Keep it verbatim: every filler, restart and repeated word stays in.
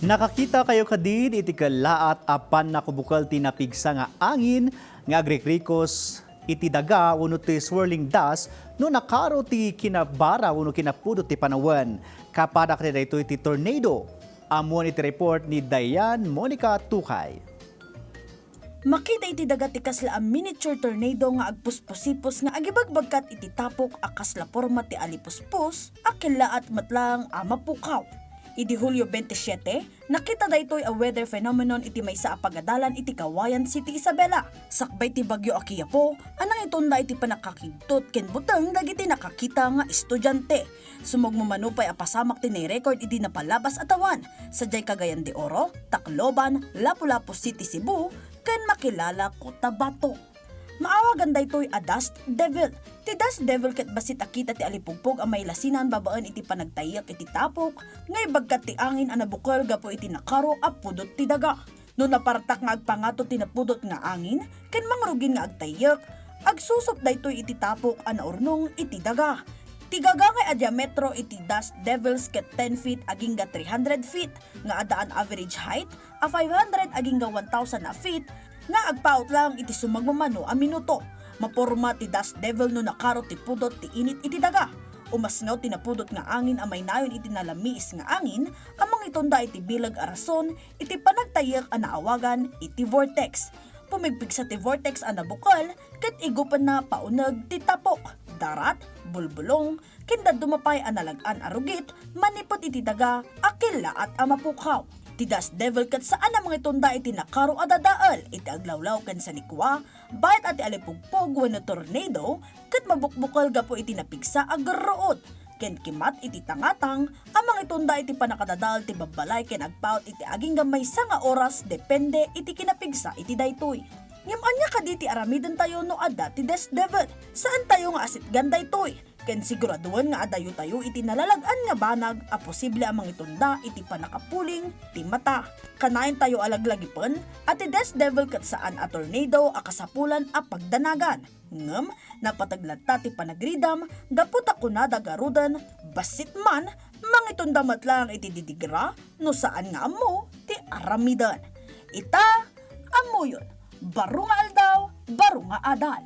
Nakakita kayo kadin iti kellaat a pannakubukel ti napigsa nga angin nga agrikrikos iti daga wenno ti swirling dust no nakaro ti kinabara wenno kinapudot ti panawen. Kapada kadi daytoy ti tornado. Ammoen iti report ni Diane Monica Tukay. Makita iti daga ti kasla a miniature tornado nga agpuspusipos nga agibagbagkat iti tapok a kasla porma ti alipuspos a kellaat met laeng a mapukaw. Idi Hulio twenty-seven, nakita daytoy a weather phenomenon iti maysa a pagadalan iti Cauayan City, Isabela. Sakbay ti bagyo a Kiyapo a nangitunda iti pannakakigtot ken buteng dagiti nakakita nga estudiante. Sumagmamano pay a pasamak ti nairecord idi napalabas a tawen, sadiay Cagayan de Oro, Tacloban, Lapu-Lapu City, Cebu, ken Makilala, Cotabato. Maawagan daytoy a dust devil. Ti dust devil ket bassit a kita ti alipugpog a mailasinan babaen iti panagtayyek iti tapok nga ibagkat ti angin a nabukel gapu iti nakaro a pudot ti daga. No napartak nga agpangato ti napudot nga angin ken mangrugin nga agtayyek, agsusup daytoy iti tapok a naurnong iti daga. Ti gagangay a diametro iti dust devils ket ten feet agingga three hundred feet, nga addaan average height a five hundred agingga one thousand a feet, nga agpaut laeng iti sumagmamano a minuto. Maporma ti dust devil no nakaro ti pudot ti init iti daga. Umasngaw ti napudot nga angin a mainayon iti nalamiis nga angin a mangitunda iti bileg a rason iti panagtayyek a naawagan iti vortex. Pumigpigsa ti vortex a nabukel ket igupenna pauneg ti tapok, darat, bulbulong, ken dadduma pay a nalag-an a rugit manipud iti daga a kellaat a mapukaw. Ti dust devil ket saan a mangitunda iti nakaro a dadael iti aglawlaw ken sanikua, bayat a ti alipugpog wenno tornado ket mabukbukel gapu iti napigsa a gerruod ken kimat iti tangatang a mangitunda iti pannakadadael ti babbalay ken agpaut iti agingga maysa nga oras depende iti kinapigsa iti daytoy. Ngem ania kadi ti aramidentayo no adda ti dust devil? Saantayo nga asitgan daytoy ken siguradoen nga adayotayo iti nalalag-an nga banag a posible a mangitunda iti pannakapuling ti mata. Kanayontayo a laglagipen a ti dust devil ket saan a tornado a kasapulan a pagdanagan. Ngem napateg latta ti panagridam gapu ta kunada garuden, bassit man, mangitunda met laeng iti didigra no saan nga ammo ti aramiden. Ita, ammoyon, baro nga aldaw, baro nga adal.